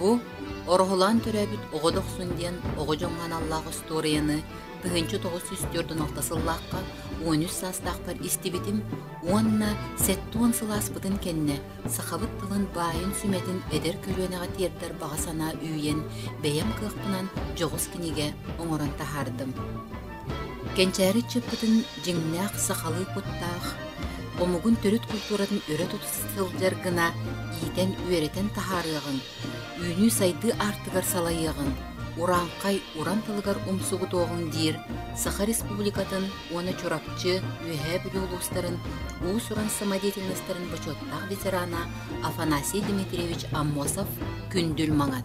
Бу Ороһулаан төрөөбүт Оҕо Дохсун диэн оҕо дьоҥҥо аналлаах остуоруйаны 1946 сыллаахха 13 саастаахпар истибитим уонна 70 сыл ааспытын кэннэ сахабыт тылын баайын сүмэтин эдэр көлүөнэҕэ тиэрдэр баҕа санаа үүйэн, бэйэм кыахпынан дьоҕус кинигэ оҥорон таһаардым. Кэнчээри ыччаппытын дьиҥнээх сахалыы куттаах, омугун төрүт культуратын өрө тута сылдьар гына иитэн-үөрэтэн таһаарыаҕыҥ, үүнүү-сайдыы аартыгар салайыаҕыҥ, урааҥхай уран тылыгар умсугутуоҕуҥ диир Саха Республикатын уонна Чурапчы, Үөһээ Бүлүү улуустарын уус-уран самодеятельностарын бочуоттаах ветерана Афанасий Дмитриевич Аммосов Күндүл Маҥан.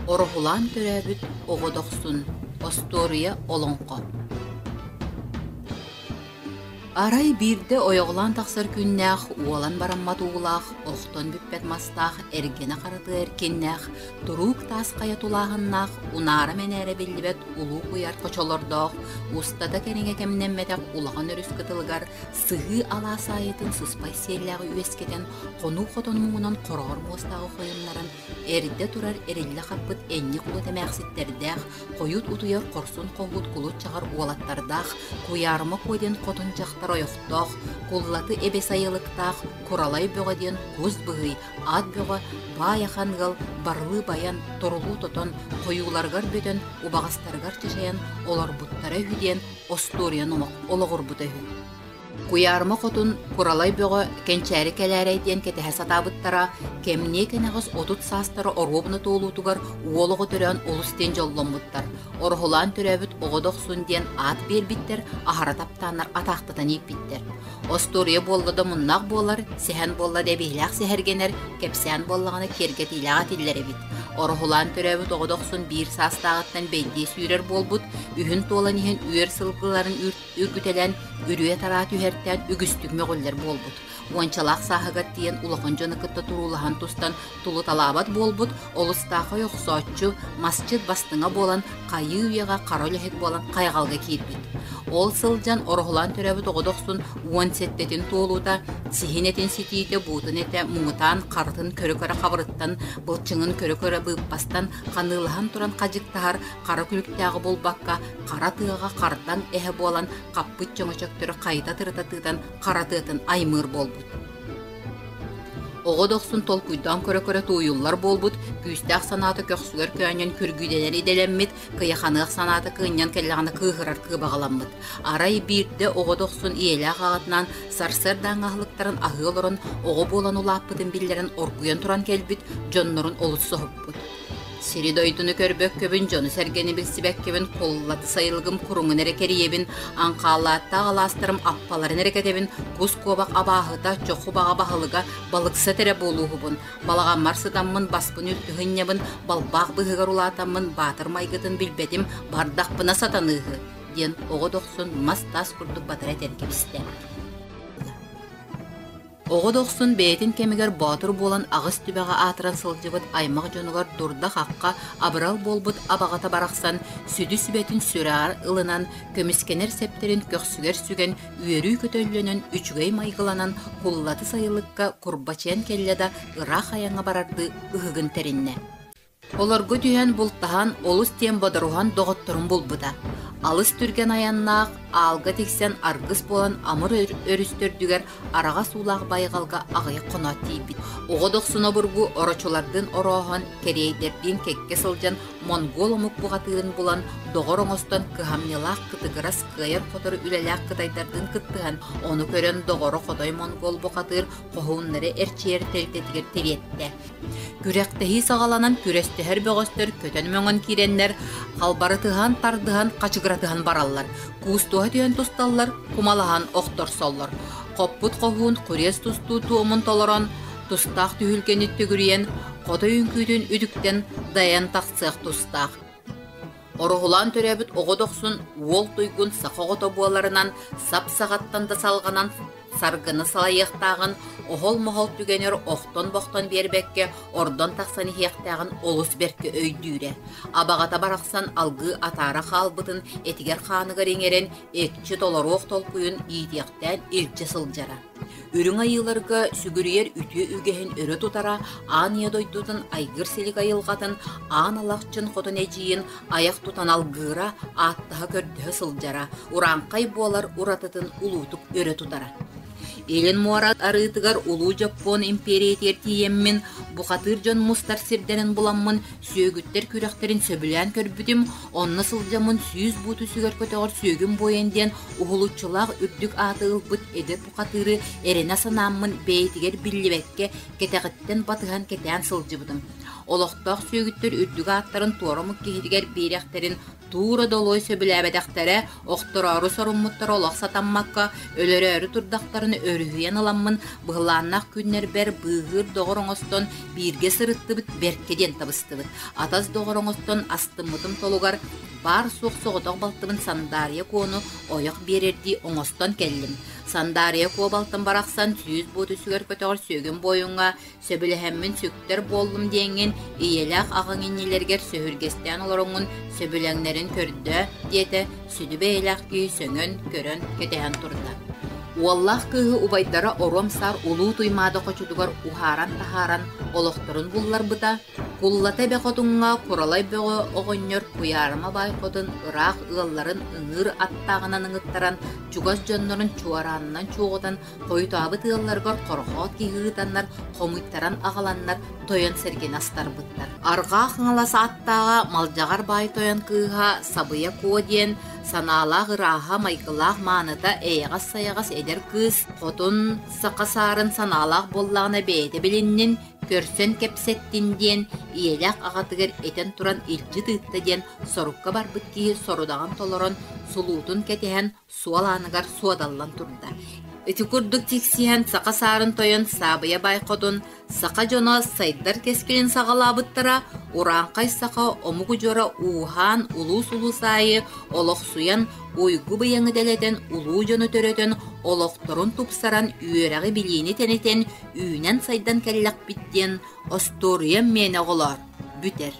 Ороһулаан төрөөбүт оҕо дохсун, остуоруйа олоҥхо. Арай биирдэ ойоҕолоон тахсар күннээх, уолан бараммат уулаах, охтон бүппэт мастаах, эргэнэ харатыа эркиннээх, туруук таас хайа тулааһыннаах, унаара-мэнээрэ биллибэт улуу куйаар хочолордоох, устата кэриҥэ кэмнэммэтэх улахан өрүс кытылыгар сыһыы алаас аайытын сыспай сиэллээҕи үөскэтэн, хонуу хотон муҥунан хороҕор муостааҕы хойуннаран, эрдэ турар эриллэ хаппыт энньик уот эмээхситтэрдээх, хойут утуйар хорсун хоһуут кулут чаҕар уолаттардаах, Куйаарыма Куо диэн хотун дьахтар ойохтоох, Куллаты эбэ сайылыктаах Куралай Бөҕө диэн кус быһый, ат бөҕө, баай ахан ыал барылыы байан, торулуу тотон, хойууларыгар бөтөн, убаҕастарыгар чачайан олорбуттара үһү диэн остуоруйа номох олоҕурбута үһү. Куйаарыма хотун Куралай Бөҕө Кэнчээри кэлээрэй диэн кэтэһэ сатаабыттара, кэмниэ кэнэҕэс 30 саастара оруобуна туолуутугар уол оҕо төрөөн олус диэн дьолломмуттар. Ороһулаан төрөөбүт Оҕо Дохсун диэн аат биэрбиттэр, аһара таптааннар атаахтатан ииппиттэр. Остуоруйа буолла да муннаах буолар, сэһэн буолла да эбиилээх сэһэргэнэр, кэпсээн буоллаҕына киэргэтиилээх этиллэр эбит. Ороһулаан төрөөбүт Оҕо Дохсун биир саастааҕыттан бэйдиэ сүүрэр буолбут, үһүн туолан иһэн үөр сылгыларын үргүтэлээн үрүө-тараа түһэртээн үгүстүк мөҕүллэр буолбут. Уончалаах сааһыгар тиийэн улахан дьону кытта туруулаһан тустан тулуталаабат буолбут, олустаахай охсооччу, масчыт бастыҥа буолан хайыы үйэҕэ хара үлэһит буолан хайҕалга киирбит. Ол сылдьан ороһулаан төрөөбүт оҕо дохсун 17-тин туолуута, сиһин этин ситиитэ, буутун этэ муҥутаан харытын көрө-көрө хабырыттан, былчыҥын көрө-көрө быыппастан, ханыылаһан туран хадьыктаһар хара күлүктээҕи булбакка, хара тыаҕа хардаҥ эһэ буолан хаппыт чөҥөчөктөрү хайыта тырыта тыытан хара тыатын аймыыр буолбут. Оҕо дохсун толкуйдаан көрө-көрө тууйуллар буолбут, күүстээх санаата көхсүгэр көөнньөн күргүйдэнэр идэлэммит, кыйаханыах санаата кыынньан кэллэҕинэ кыыһырар кыыбаҕаламмыт. Арай биирдэ оҕо дохсун ийэлээх аҕатынаан сарсыардааҥҥы аһылыктарын аһыы олорон оҕо буолан улааппытын биллэрэн оргуйан туран кэлбит дьоннорун олус соһуппут. Сири-дойдуну көрбөккөбүн, дьону-сэргэни билсибэккэбин, куллаты сайылыгым куруҥун эрэ кэрийэбин, аҥхаалааттаах алаастарым аппаларын эрэ кэтэбин, кус-куобах абааһыта, чоху баҕа баһылыга, балыксыт эрэ буолууһубун, балаҕаммар сытаммын, баспын үлтү сынньабын, балбаах быыһыгар улаатаммын, баатыр майгытын билбэтим, бардахпына сатаныыһы, диэн оҕо дохсун мас-таас курдук батара этэн кэбистэ. Оҕо дохсун бэйэтин кэмигэр боотур буолан аҕыс түбэҕэ аатыран сылдьыбыт аймах дьонугар дурда-хахха абырал буолбут абаҕата барахсан сүдү сүбэтин сүрэҕэр ылынан, көмүскэнэр сэптэрин көхсүгэр сүгэн үөрүү көтөллөнөн үчүгэй майгыланан куллаты сайылыкка курбачыйан кэллэ да ыраах айаҥҥа барардыы ыһыгын тэриннэ. Олорго түһэн бултаһан, олус диэн бодоруһан доҕотторун булбута. Алыс түргэн айаннаах, аалга тиксэн аргыс буолан Амыр өрүс төрдүгэр араҕас уулаах байҕалга аҕыйах хоноот тиийбит. Оҕо дохсун обургу орочулардыын орооһон, кэриэйдэрдиин кэккэ сылдьан монгол омук бухатыырын булан, доҕор оҥостон кыһамньылаах кытыгырас кыайар-хотор үлэлээх кытайдардыын кыттыһан, ону көрөн доҕоро хотой монгол бухатыыр хоһууннары эрчийэр тэрилтэтигэр тириэттэ. Күрэхтэһии саҕаланан күрэстэһэр бөҕөстөр көтөн-мөҥөн киирэннэр, халбарытыһан, тардыһан, хачыгыратыһан бараллар, куустуһа түһэн тусталлар, кумалаһан охторсоллор. Хоппут хоһуун куриэс тустуу туомун толорон, тустаах түһүлгэни төгүрүйэн, хотой үҥкүүтүн үтүктэн дайан тахсыах тустаах. Ороһулаан төрөөбүт оҕо дохсун уол туйгун саха оҕото буоларынан сап саҕаттан да салҕанан саргыны салайыахтааҕын, оһол-моһол түгэнэр охтон-бохтон биэрбэккэ ордон тахсан иһиэхтээҕин олус бэркэ өйдүүрэ. Абаҕата барахсан алгыы атаара хаалбытын этигэр-хааныгар иҥэрэн, экчи толоруох толкуйун иитиэхтээн илдьэ сылдьара. Үрүҥ айыыларга сүгүрүйэр үтүө үгэһин өрө тутара, аан ийэ дойдутун айгыр-силик айылҕатын, аан алахчын хотун эдьиийин айах тутан алгыыра, ааттаһа-көрдөһө сылдьара, урааҥхай буолар уратытын улуутук өрө тутара. Илин муора арыытыгар Улуу Дьоппуон импиэрийэтигэр тиийэммин, бухатыыр дьон мустар сирдэрин буламмын, сүөгүттэр күрэхтэрин сөбүлээн көрбүтүм, онно сылдьаммын 100 буут үсүгэр көтөҕөр сүөгүм буойан диэн уһулуччулаах үрдүк ааты ылбыт эдэр бухатыыры эрэнэ санааммын бэйэтигэр биллибэккэ кэтэҕиттэн батыһан кэтээн сылдьыбытым. Олохтоох сүөгүттэр үрдүк ааттарын туора омук киһитигэр биэриэхтэрин туура долуой сөбүлээбэтэхтэрэ, охтороору соруммуттара олох сатаммакка, өлөрөөрү турдахтарын өрүһүйэн ыламмын, быһылааннаах күннэрбэр быыһыыр доҕор оҥостон бииргэ сырыттыбыт, бэркэ диэн табыстыбыт. Атас доҕор оҥостон астыммытым толугар баар-суох соҕотох балтыбын Сандаарыйа Куону ойох биэрэрдии оҥостон кэллим. Сандаарыйа Куо балтым барахсан 100 буут үсүгэр көтөҕөр сүөгүн буойуҥҥа сөбүлэһэммин сүктэр буоллум диэҥҥин ийэлээх аҕаҥ иннилэригэр сөһүргэстээн олороҥҥун сөбүлэҥнэрин көрдөө диэтэ сүдү бэйэлээх киһи сөҥөн көрөн кэтэһэн турда. Уоллаах кыыһы убайдара оруом саар улуу Туймаада хочотугар уһааран таһааран олохторун булларбыта, Куллата эбэ хотуҥҥа Куралай Бөҕө оҕонньор Куйаарыма баай хотун ыраах ыалларын ыҥыыр аттааҕынан ыҥыттаран, чугас дьоннорун чуораанынан чуоҕутан Хойутаабыт ыалларыгар хорохоот киһи ыытаннар, хомуйтаран аҕаланнар тойон сэргэни астарбыттар. Арҕаа Хаҥалас ааттааҕа Малдьаҕар баай тойон кыыһа Сабыйа Куо диэн санаалаах ырааһа майгылаах мааныта эйэҕэс-сайаҕас эдэр кыыс хотун саха саарын санаалаах буоллаҕына бэйэтэ билиннин, көрсөн кэпсэттин диэн ийэлээх аҕатыгар этэн туран илдьит ыытта диэн сорукка барбыт киһи сорудаҕын толорон сулуутун кэтэһэн суол ааныгар суодаллан турда. Ити курдук тиксиһэн саха саарын тойон Саабыйа Баай Хотун саха дьоно сайдар кэскилин саҕалаабыттара, урааҥхай саха омук удьуора ууһаан улуус-улуус аайы олохсуйан, уйгу быйаҥы дэлэтэн, улуу дьону төрөтөн, олохторун тупсаран, үөрэҕи-билиини тэнитэн, үүнэн-сайдан кэллэхпит диэн остуоруйам миэнэ оҕолоор, бүтэр.